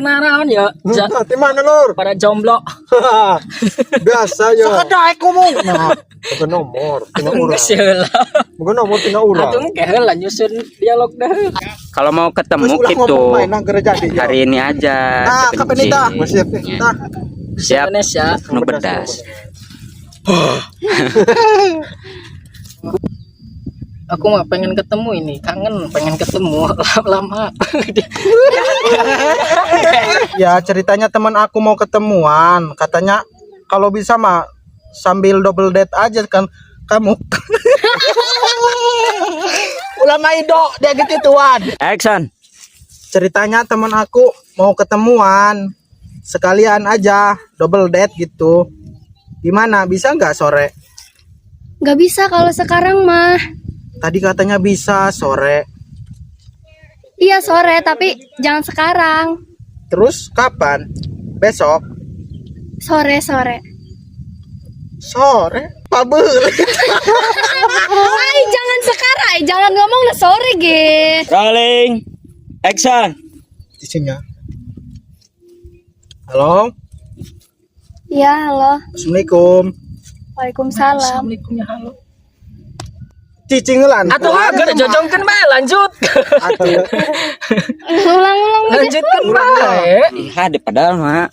Naraon ya? Di mana, Lur? Pada jomblo. Biasa ya. Sakadaek ngomong. Nah, bukan nomor, tina urang. Geus heula. Bukan nomor tina urang. Atuh engke heula nyusun dialog dah. Kalau mau ketemu Terus ulah gitu ngomong main nang jadi. Ya. hari ini aja. Nah, Cek kapan nih? Masih siap nih. Tah. Siap. Indonesia. Nu pedas. Aku mah pengen ketemu ini, kangen pengen ketemu lama. Ya, ceritanya teman aku mau ketemuan. Katanya kalau bisa mah sambil double date aja kan kamu. Ulama ido dia gitu tuan. Action. Ceritanya teman aku mau ketemuan. Sekalian aja double date gitu. Gimana, bisa nggak sore? Gak bisa kalau sekarang mah. Tadi katanya bisa sore. Iya sore, tapi jangan sekarang. Terus kapan? Besok? Sore sore. Sore? Pabelit. Ay, jangan sekarang, ay, jangan ngomong lah sore ge. Rolling. Action. Isinya. Halo, Iya, halo. Assalamualaikum. Waalaikumsalam. Assalamualaikum ya, halo. Cicing lan. Atuh agar jojongkeun bae, lanjut. Atuh. Ulang-ulang. Lanjutkeun bae. Ih, ada padahal mah.